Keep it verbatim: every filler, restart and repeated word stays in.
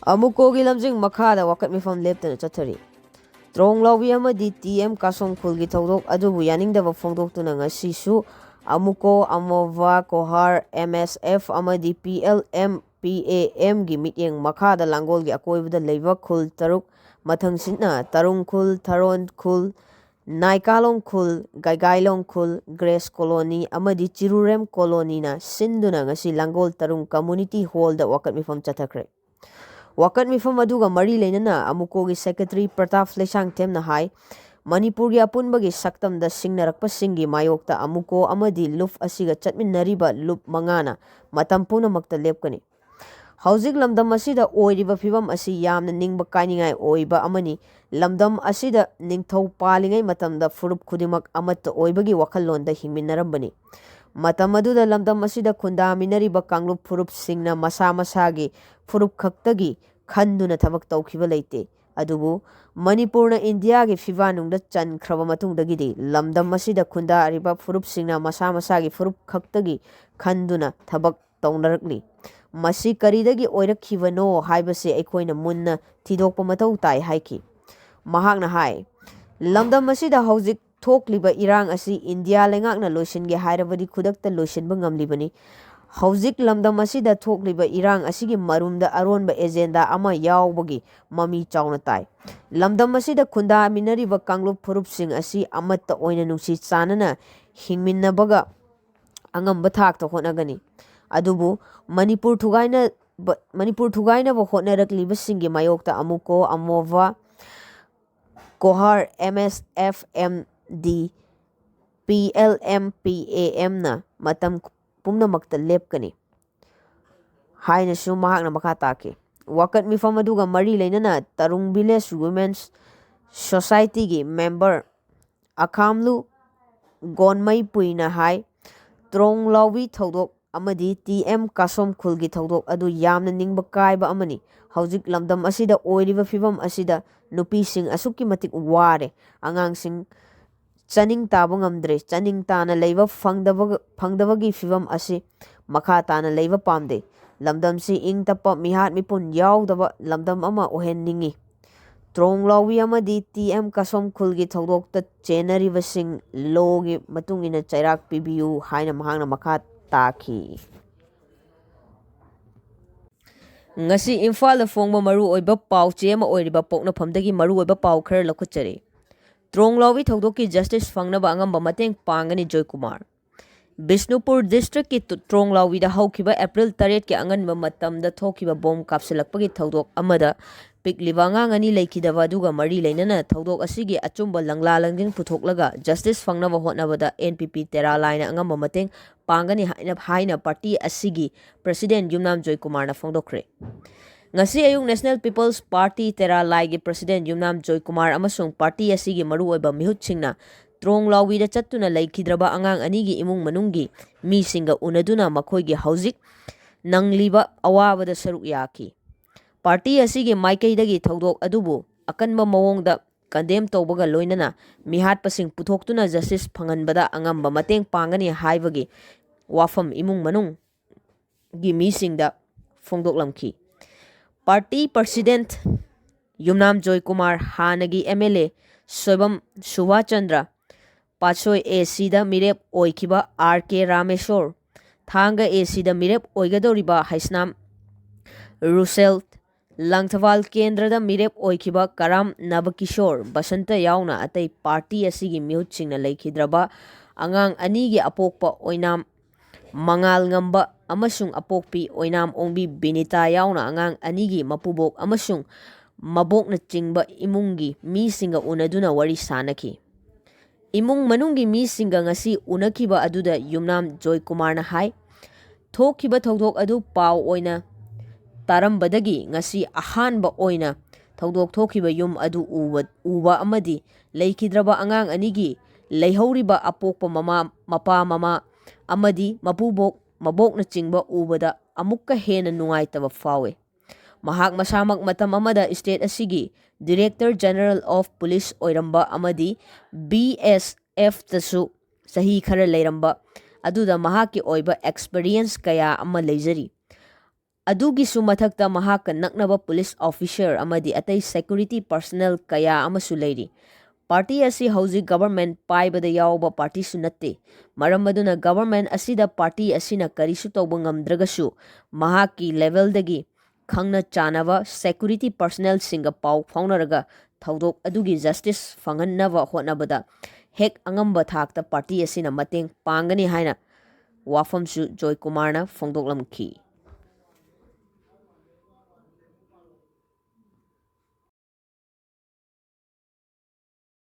ꯑꯃꯨꯀꯣꯒꯤ ꯂꯝꯖꯤꯡ ꯃꯈꯥꯗ ꯋꯥꯀꯠ ꯃꯤꯐꯝ ꯂꯦꯞꯇꯅ ꯆꯠꯊꯔꯤ꯫ ꯇ꯭ꯔꯣꯡꯂꯥꯎꯕꯤ ꯑꯃꯗꯤ ꯇꯤ ꯑꯦꯝ ꯀꯥꯁꯣꯝ ꯈꯨꯜꯒꯤ ꯊꯧꯗꯣꯛ ꯑꯗꯨꯕꯨ ꯌꯥꯅꯤꯡꯗꯕ ꯐꯣꯡꯗꯣꯛꯇꯨꯅ ꯉꯁꯤꯁꯨ ꯑꯃꯨꯀꯣ, ꯑꯃꯣꯚꯥ, ꯀꯣꯍꯥꯔ, ꯑꯦꯝ ꯑꯦꯁ ꯑꯦꯐ ꯑꯃꯗꯤ ꯄꯤ ꯑꯦꯜ ꯑꯦꯝ, ꯄꯤ ꯑꯦ ꯑꯦꯝꯒꯤ ꯃꯤꯠꯌꯦꯡ ꯃꯈꯥꯗ ꯂꯥꯡꯒꯣꯜꯒꯤ ꯑꯀꯣꯏꯕꯗ ꯂꯩꯕ ꯈꯨꯜ ꯇꯔꯨꯛ, ꯃꯊꯪꯁꯤꯠꯅ ꯇꯔꯨꯡ ꯈꯨꯜ, ꯊꯔꯣꯟ ꯈꯨꯜ, ꯅꯥꯏꯀꯥꯂꯣꯡ ꯈꯨꯜ, ꯒꯥꯏꯒꯥꯏꯂꯣꯡ ꯈꯨꯜ, ꯒ꯭ꯔꯦꯁ ꯀꯣꯂꯣꯅꯤ ꯑꯃꯗꯤ ꯆꯤꯔꯨꯔꯦꯝ ꯀꯣꯂꯣꯅꯤꯅ ꯁꯤꯟꯗꯨꯅ ꯉꯁꯤ ꯂꯥꯡꯒꯣꯜ ꯇꯔꯨꯡ ꯀꯝꯃꯨꯅꯤꯇꯤ ꯍꯣꯜꯗ ꯋꯥꯀꯠ ꯃꯤꯐꯝ ꯆꯠꯊꯈ꯭ꯔꯦ꯫ ꯋꯥꯀꯠ ꯃꯤꯐꯝ ꯑꯗꯨꯒ ꯃꯔꯤ ꯂꯩꯅꯅ ꯑꯃꯨꯀꯣꯒꯤ ꯁꯦꯀ꯭ꯔꯦꯇꯔꯤ ꯄ꯭ꯔꯇꯥꯞ ꯂꯩꯁꯥꯡꯊꯦꯝꯅ ꯍꯥꯏ, ꯃꯅꯤꯄꯨꯔꯒꯤ ꯑꯄꯨꯟꯕꯒꯤ ꯁꯛꯇꯝꯗ ꯁꯤꯡꯅꯔꯛꯄꯁꯤꯡꯒꯤ ꯃꯥꯌꯣꯛꯇ ꯑꯃꯨꯀꯣ ꯑꯃꯗꯤ ꯂꯨꯞ ꯑꯁꯤꯒ ꯆꯠꯃꯤꯟꯅꯔꯤꯕ ꯂꯨꯞ ꯃꯉꯥꯅ ꯃꯇꯝ ꯄꯨꯝꯅꯃꯛꯇ ꯂꯦꯞꯀꯅꯤ꯫ ꯍꯧꯖꯤꯛ ꯂꯝꯗꯝ ꯑꯁꯤꯗ ꯑꯣꯏꯔꯤꯕ ꯐꯤꯕꯝ ꯑꯁꯤ ꯌꯥꯝꯅ ꯅꯤꯡꯕ ꯀꯥꯏꯅꯤꯡꯉꯥꯏ ꯑꯣꯏꯕ ꯑꯃꯅꯤ꯫ ꯂꯝꯗꯝ ꯑꯁꯤꯗ ꯅꯤꯡꯊꯧ ꯄꯥꯜꯂꯤꯉꯩ ꯃꯇꯝꯗ ꯐꯨꯔꯨꯞ ꯈꯨꯗꯤꯡꯃꯛ ꯑꯃꯠꯇ ꯑꯣꯏꯕꯒꯤ ꯋꯥꯈꯜꯂꯣꯟꯗ ꯍꯤꯡꯃꯤꯟꯅꯔꯝꯕꯅꯤ꯫ ꯃꯇꯝ ꯑꯗꯨꯗ ꯂꯝꯗꯝ ꯑꯁꯤꯗ ꯈꯨꯟꯗꯥꯃꯤꯟꯅꯔꯤꯕ ꯀꯥꯡꯂꯨꯞ ꯐꯨꯔꯨꯞꯁꯤꯡꯅ ꯃꯁꯥ ꯃꯁꯥꯒꯤ ꯐꯨꯔꯨꯞ ꯈꯛꯇꯒꯤ ꯈꯟꯗꯨꯅ ꯊꯕꯛ ꯇꯧꯈꯤꯕ ꯂꯩꯇꯦ꯫ ꯑꯗꯨꯕꯨ ꯃꯅꯤꯄꯨꯔꯅ ꯏꯟꯗꯤꯌꯥꯒꯤ ꯐꯤꯕꯥꯟꯅꯨꯡꯗ ꯆꯟꯈ꯭ꯔꯕ ꯃꯇꯨꯡꯗꯒꯤꯗꯤ ꯂꯝꯗꯝ ꯑꯁꯤꯗ ꯈꯨꯟꯗꯥꯔꯤꯕ ꯐꯨꯔꯨꯞꯁꯤꯡꯅ ꯃꯁꯥ ꯃꯁꯥꯒꯤ ꯐꯨꯔꯨꯞ ꯈꯛꯇꯒꯤ ꯈꯟꯗꯨꯅ ꯊꯕꯛ ꯇꯧꯅꯔꯛꯂꯤ꯫ ꯃꯁꯤ ꯀꯔꯤꯗꯒꯤ ꯑꯣꯏꯔꯛꯈꯤꯕꯅꯣ ꯍꯥꯏꯕꯁꯤ ꯑꯩꯈꯣꯏꯅ ꯃꯨꯟꯅ ꯊꯤꯗꯣꯛꯄ ꯃꯊꯧ ꯇꯥꯏ ꯍꯥꯏꯈꯤ꯫ ꯃꯍꯥꯛꯅ ꯍꯥꯏ, ꯂꯝꯗꯝ ꯑꯁꯤꯗ ꯍꯧꯖꯤꯛ ꯊꯣꯛꯂꯤꯕ ꯏꯔꯥꯡ ꯑꯁꯤ ꯏꯟꯗꯤꯌꯥ ꯂꯩꯉꯥꯛꯅ ꯂꯣꯏꯁꯤꯟꯒꯦ ꯍꯥꯏꯔꯕꯗꯤ ꯈꯨꯗꯛꯇ ꯂꯣꯏꯁꯤꯟꯕ ꯉꯝꯂꯤꯕꯅꯤ꯫ ꯍꯧꯖꯤꯛ ꯂꯝꯗꯝ ꯑꯁꯤꯗ ꯊꯣꯛꯂꯤꯕ ꯏꯔꯥꯡ ꯑꯁꯤꯒꯤ ꯃꯔꯨꯝꯗ ꯑꯔꯣꯟꯕ ꯑꯦꯖꯦꯟꯗꯥ ꯑꯃ ꯌꯥꯎꯕꯒꯤ ꯃꯃꯤ ꯆꯥꯎꯅ ꯇꯥꯏ꯫ ꯂꯝꯗꯝ ꯑꯁꯤꯗ ꯈꯨꯟꯗꯥꯃꯤꯟꯅꯔꯤꯕ ꯀꯥꯡꯂꯨꯞ ꯐꯨꯔꯨꯞꯁꯤꯡ ꯑꯁꯤ ꯑꯃꯠꯇ ꯑꯣꯏꯅ ꯅꯨꯡꯁꯤ ꯆꯥꯟꯅꯅ ꯍꯤꯡꯃꯤꯟꯅꯕꯒ ꯑꯉꯝꯕ ꯊꯥꯛꯇ ꯍꯣꯠꯅꯒꯅꯤ꯫ ꯑꯗꯨꯕꯨ ꯃꯅꯤꯄꯨꯔ ꯊꯨꯒꯥꯏꯅꯕ, ꯃꯅꯤꯄꯨꯔ ꯊꯨꯒꯥꯏꯅꯕ ꯍꯣꯠꯅꯔꯛꯂꯤꯕꯁꯤꯡꯒꯤ ꯃꯥꯌꯣꯛꯇ ꯑꯃꯨꯀꯣ, ꯑꯃꯣꯚꯥ, ꯀꯣꯍꯥꯔ, M S F M D, P L M, P A ꯑꯦꯝꯅ ꯃꯇꯝ ꯄꯨꯝꯅꯃꯛꯇ ꯂꯦꯞꯀꯅꯤ ꯍꯥꯏꯅꯁꯨ ꯃꯍꯥꯛꯅ ꯃꯈꯥ ꯇꯥꯈꯤ꯫ ꯋꯥꯀꯠ ꯃꯤꯐꯝ ꯑꯗꯨꯒ ꯃꯔꯤ ꯂꯩꯅꯅ ꯇꯔꯨꯡ ꯚꯤꯂꯦꯖ ꯋꯨꯃꯦꯟꯁ ꯁꯣꯁꯥꯏꯇꯤꯒꯤ ꯃꯦꯝꯕꯔ ꯑꯈꯥꯝꯂꯨ ꯒꯣꯟꯃꯩꯄꯨꯏꯅ ꯍꯥꯏ, ꯇ꯭ꯔꯣꯡ ꯂꯥꯎꯕꯤ ꯊꯧꯗꯣꯛ ꯑꯃꯗꯤ ꯇꯤ ꯑꯦꯝ ꯀꯥꯁꯣꯝ ꯈꯨꯜꯒꯤ ꯊꯧꯗꯣꯛ ꯑꯗꯨ ꯌꯥꯝꯅ ꯅꯤꯡꯕ ꯀꯥꯏꯕ ꯑꯃꯅꯤ꯫ ꯍꯧꯖꯤꯛ ꯂꯝꯗꯝ ꯑꯁꯤꯗ ꯑꯣꯏꯔꯤꯕ ꯐꯤꯕꯝ ꯑꯁꯤꯗ ꯅꯨꯄꯤꯁꯤꯡ ꯑꯁꯨꯛꯀꯤ ꯃꯇꯤꯛ ꯋꯥꯔꯦ꯫ ꯑꯉꯥꯡꯁꯤꯡ ꯆꯥꯅꯤꯡ ꯇꯥꯕ ꯉꯝꯗ꯭ꯔꯦ꯫ ꯆꯥꯅꯤꯡ ꯇꯥꯅ ꯂꯩꯕ ꯐꯪꯗꯕ, ꯐꯪꯗꯕꯒꯤ ꯐꯤꯕꯝ ꯑꯁꯤ ꯃꯈꯥ ꯇꯥꯅ ꯂꯩꯕ ꯄꯥꯝꯗꯦ꯫ ꯂꯝꯗꯝꯁꯤ ꯏꯪ ꯇꯞꯄ, ꯃꯤꯍꯥꯠ ꯃꯤꯄꯨꯟ ꯌꯥꯎꯗꯕ ꯂꯝꯗꯝ ꯑꯃ ꯑꯣꯏꯍꯟꯅꯤꯡꯏ꯫ ꯇ꯭ꯔꯣꯡꯂꯥꯎꯕꯤ ꯑꯃꯗꯤ ꯇꯤ ꯑꯦꯝ ꯀꯁꯣꯝ ꯈꯨꯜꯒꯤ ꯊꯧꯗꯣꯛꯇ ꯆꯦꯟꯅꯔꯤꯕꯁꯤꯡ ꯂꯣꯒꯤ ꯃꯇꯨꯡ ꯏꯟꯅ ꯆꯩꯔꯥꯛ ꯄꯤꯕꯤꯌꯨ ꯍꯥꯏꯅ ꯃꯍꯥꯛꯅ ꯃꯈꯥ ꯇꯥꯈꯤ꯫ ꯉꯁꯤ ꯏꯝꯐꯥꯜꯗ ꯐꯣꯡꯕ ꯃꯔꯨꯑꯣꯏꯕ ꯄꯥꯎ ꯆꯦ ꯑꯃ ꯑꯣꯏꯔꯤꯕ ꯄꯣꯛꯅꯐꯝꯗꯒꯤ ꯃꯔꯨꯑꯣꯏꯕ ꯄꯥꯎ ꯈꯔ ꯂꯧꯈꯠꯆꯔꯤ꯫ ꯇ꯭ꯔꯣꯡꯂꯥꯎꯕꯤ ꯊꯧꯗꯣꯛꯀꯤ ꯖꯁꯇꯤꯁ ꯐꯪꯅꯕ ꯑꯉꯝꯕ ꯃꯇꯦꯡ ꯄꯥꯡꯒꯅꯤ ꯖꯣꯏꯀꯨꯃꯥꯔ꯫ ꯕꯤꯁꯅꯨꯄꯨꯔ ꯗꯤꯁꯇ꯭ꯔꯤꯛꯀꯤ ꯇꯨ-, ꯇ꯭ꯔꯣꯡꯂꯥꯎꯕꯤꯗ ꯍꯧꯈꯤꯕ ꯑꯦꯄ꯭ꯔꯤꯜ ꯇꯔꯦꯠꯀꯤ ꯑꯉꯟꯕ ꯃꯇꯝꯗ ꯊꯣꯛꯈꯤꯕ ꯕꯣꯝ ꯀꯥꯞꯁꯤꯜꯂꯛꯄꯒꯤ ꯊꯧꯗꯣꯛ ꯑꯃꯗ ꯄꯤꯛꯂꯤꯕ ꯑꯉꯥꯡ ꯑꯅꯤ ꯂꯩꯈꯤꯗꯕ ꯑꯗꯨꯒ ꯃꯔꯤ ꯂꯩꯅꯅ ꯊꯧꯗꯣꯛ ꯑꯁꯤꯒꯤ ꯑꯆꯨꯝꯕ ꯂꯪꯂꯥ ꯂꯪꯖꯤꯡ ꯄꯨꯊꯣꯛꯂꯒ ꯖꯁꯇꯤꯁ ꯐꯪꯅꯕ ꯍꯣꯠꯅꯕꯗ ꯑꯦꯟ ꯄꯤ ꯄꯤ ꯇꯦꯔꯥ ꯂꯥꯏꯅ ꯑꯉꯝꯕ ꯃꯇꯦꯡ ꯄꯥꯡꯒꯅꯤ ꯍꯥꯏꯅ, ꯍꯥꯏꯅ ꯄꯥꯔꯇꯤ ꯑꯁꯤꯒꯤ ꯄ꯭ꯔꯁꯤꯗꯦꯟ ꯌꯨꯝꯅꯥꯝ ꯖꯣꯏꯀꯨꯃꯥꯔꯅ ꯐꯣꯡꯗꯣꯛꯈ꯭ꯔꯦ꯫ ꯉꯁꯤ ꯑꯌꯨꯛ ꯅꯦꯁꯅꯦꯜ ꯄꯤꯄꯜꯁ ꯄꯥꯔꯇꯤ ꯇꯦꯔꯥ ꯂꯥꯏꯒꯤ ꯄ꯭ꯔꯁꯤꯗꯦꯟ ꯌꯨꯝꯅꯥꯝ ꯖꯣꯏꯀꯨꯃꯥꯔ ꯑꯃꯁꯨꯡ ꯄꯥꯔꯇꯤ ꯑꯁꯤꯒꯤ ꯃꯔꯨꯑꯣꯏꯕ ꯃꯤꯍꯨꯠꯁꯤꯡꯅ ꯇ꯭ꯔꯣꯡꯂꯥꯎꯕꯤꯗ ꯆꯠꯇꯨꯅ ꯂꯩꯈꯤꯗ꯭ꯔꯕ ꯑꯉꯥꯡ ꯑꯅꯤꯒꯤ ꯏꯃꯨꯡ ꯃꯅꯨꯡꯒꯤ ꯃꯤꯁꯤꯡꯒ ꯎꯅꯗꯨꯅ ꯃꯈꯣꯏꯒꯤ ꯍꯧꯖꯤꯛ ꯅꯪꯂꯤꯕ ꯑꯋꯥꯕꯗ ꯁꯔꯨꯛ ꯌꯥꯈꯤ꯫ ꯄꯥꯔꯇꯤ ꯑꯁꯤꯒꯤ ꯃꯥꯏꯀꯩꯗꯒꯤ ꯊꯧꯗꯣꯛ ꯑꯗꯨꯕꯨ ꯑꯀꯟꯕ ꯃꯑꯣꯡꯗ ꯀꯟꯗꯦꯝ ꯇꯧꯕꯒ ꯂꯣꯏꯅꯅ ꯃꯤꯍꯥꯠꯄꯁꯤꯡ ꯄꯨꯊꯣꯛꯇꯨꯅ ꯖꯁꯇꯤꯁ ꯐꯪꯍꯟꯕꯗ ꯑꯉꯝꯕ ꯃꯇꯦꯡ ꯄꯥꯡꯒꯅꯤ ꯍꯥꯏꯕꯒꯤ ꯋꯥꯐꯝ ꯏꯃꯨꯡ ꯃꯅꯨꯡꯒꯤ ꯃꯤꯁꯤꯡꯗ ꯐꯣꯡꯗꯣꯛꯂꯝꯈꯤ꯫ ꯄꯥꯔꯇꯤ ꯄ꯭ꯔꯁꯤꯗꯦꯟꯠ ꯌꯨꯝꯅꯥꯝ ꯖꯣꯏꯀꯨꯃꯥꯔ, ꯍꯥꯟꯅꯒꯤ ꯑꯦꯝ ꯑꯦꯜ ꯑꯦ ꯁꯣꯏꯕꯝ ꯁꯨꯚꯥꯆꯟꯗ꯭ꯔ, ꯄꯥꯠꯁꯣꯏ ꯑꯦ ꯁꯤꯗ ꯃꯤꯔꯦꯞ ꯑꯣꯏꯈꯤꯕ ꯑꯥꯔ ꯀꯦ ꯔꯥꯃꯦꯁꯣꯔ, ꯊꯥꯡꯒ ꯑꯦ ꯁꯤꯗ ꯃꯤꯔꯦꯞ ꯑꯣꯏꯒꯗꯧꯔꯤꯕ ꯍꯩꯁꯅꯥꯝ ꯔꯨꯁꯦꯜ, ꯂꯥꯡꯊꯕꯥꯜ ꯀꯦꯟꯗ꯭ꯔꯗ ꯃꯤꯔꯦꯞ ꯑꯣꯏꯈꯤꯕ ꯀꯔꯥꯝ ꯅꯕꯀꯤꯁꯣꯔ ꯕꯁꯟꯇ ꯌꯥꯎꯅ ꯑꯇꯩ ꯄꯥꯔꯇꯤ ꯑꯁꯤꯒꯤ ꯃꯤꯍꯨꯠꯁꯤꯡꯅ ꯂꯩꯈꯤꯗ꯭ꯔꯕ ꯑꯉꯥꯡ ꯑꯅꯤꯒꯤ ꯑꯄꯣꯛꯄ ꯑꯣꯏꯅꯥꯝ ꯃꯉꯥꯜꯉꯝꯕ ꯑꯃꯁꯨꯡ ꯑꯄꯣꯛꯄꯤ ꯑꯣꯏꯅꯥꯝ ꯑꯣꯡꯕꯤ ꯕꯤꯅꯤꯇꯥ ꯌꯥꯎꯅ ꯑꯉꯥꯡ ꯑꯅꯤꯒꯤ ꯃꯄꯨꯕꯣꯛ ꯑꯃꯁꯨꯡ ꯃꯕꯣꯛꯅꯆꯤꯡꯕ ꯏꯃꯨꯡꯒꯤ ꯃꯤꯁꯤꯡꯒ ꯎꯅꯗꯨꯅ ꯋꯥꯔꯤ ꯁꯥꯅꯈꯤ꯫ ꯏꯃꯨꯡ ꯃꯅꯨꯡꯒꯤ ꯃꯤꯁꯤꯡꯒ ꯉꯁꯤ ꯎꯅꯈꯤꯕ ꯑꯗꯨꯗ ꯌꯨꯝꯅꯥꯝ ꯖꯣꯏꯀꯨꯃꯥꯔꯅ ꯍꯥꯏ, ꯊꯣꯛꯈꯤꯕ ꯊꯧꯗꯣꯛ ꯑꯗꯨ ꯄꯥꯎ ꯑꯣꯏꯅ ꯇꯥꯔꯝꯕꯗꯒꯤ ꯉꯁꯤ ꯑꯍꯥꯟꯕ ꯑꯣꯏꯅ ꯊꯧꯗꯣꯛ ꯊꯣꯛꯈꯤꯕ ꯌꯨꯝ ꯑꯗꯨ ꯎꯕ, ꯎꯕ ꯑꯃꯗꯤ ꯂꯩꯈꯤꯗ꯭ꯔꯕ ꯑꯉꯥꯡ ꯑꯅꯤꯒꯤ ꯂꯩꯍꯧꯔꯤꯕ ꯑꯄꯣꯛꯄ ꯃꯃꯥ, ꯃꯄꯥ, ꯃꯃꯥ ꯑꯃꯗꯤ ꯃꯄꯨꯕꯣꯛ, ꯃꯕꯣꯛꯅꯆꯤꯡꯕ ꯎꯕꯗ ꯑꯃꯨꯛꯀ ꯍꯦꯟꯅ ꯅꯨꯡꯉꯥꯏꯇꯕ ꯐꯥꯎꯏ꯫ ꯃꯍꯥꯛ ꯃꯁꯥꯃꯛ ꯃꯇꯝ ꯑꯃꯗ ꯁ꯭ꯇꯦꯠ ꯑꯁꯤꯒꯤ Director General of Police ꯑꯣꯏꯔꯝꯕ ꯑꯃꯗꯤ ꯕꯤ ꯑꯦꯁ ꯑꯦꯐꯇꯁꯨ ꯆꯍꯤ ꯈꯔ ꯂꯩꯔꯝꯕ ꯑꯗꯨꯗ ꯃꯍꯥꯛꯀꯤ ꯑꯣꯏꯕ experience ꯀꯌꯥ ꯑꯃ ꯂꯩꯖꯔꯤ꯫ ꯑꯗꯨꯒꯤꯁꯨ ꯃꯊꯛꯇ ꯃꯍꯥꯛꯀ ꯅꯛꯅꯕ police officer ꯑꯃꯗꯤ ꯑꯇꯩ security personnel ꯀꯌꯥ ꯑꯃꯁꯨ ꯂꯩꯔꯤ꯫ Party ꯑꯁꯤ ꯍꯧꯖꯤꯛ government ꯄꯥꯏꯕꯗ ꯌꯥꯎꯕ partyꯁꯨ ꯅꯠꯇꯦ꯫ ꯃꯔꯝ ꯑꯗꯨꯅ government ꯑꯁꯤꯗ party ꯑꯁꯤꯅ ꯀꯔꯤꯁꯨ ꯇꯧꯕ ꯉꯝꯗ꯭ꯔꯒꯁꯨ, ꯃꯍꯥꯛꯀꯤ levelꯗꯒꯤ ꯈꯪꯅ ꯆꯥꯟꯅꯕ security personnelꯁꯤꯡꯒ ꯄꯥꯎ ꯐꯥꯎꯅꯔꯒ ꯊꯧꯗꯣꯛ ꯑꯗꯨꯒꯤ justice ꯐꯪꯍꯟꯅꯕ ꯍꯣꯠꯅꯕꯗ ꯍꯦꯛ ꯑꯉꯝꯕ ꯊꯥꯛꯇ party ꯑꯁꯤꯅ ꯃꯇꯦꯡ ꯄꯥꯡꯒꯅꯤ ꯍꯥꯏꯅ ꯋꯥꯐꯝꯁꯨ ꯖꯣꯏꯀꯨꯃꯥꯔꯅ ꯐꯣꯡꯗꯣꯛꯂꯝꯈꯤ꯫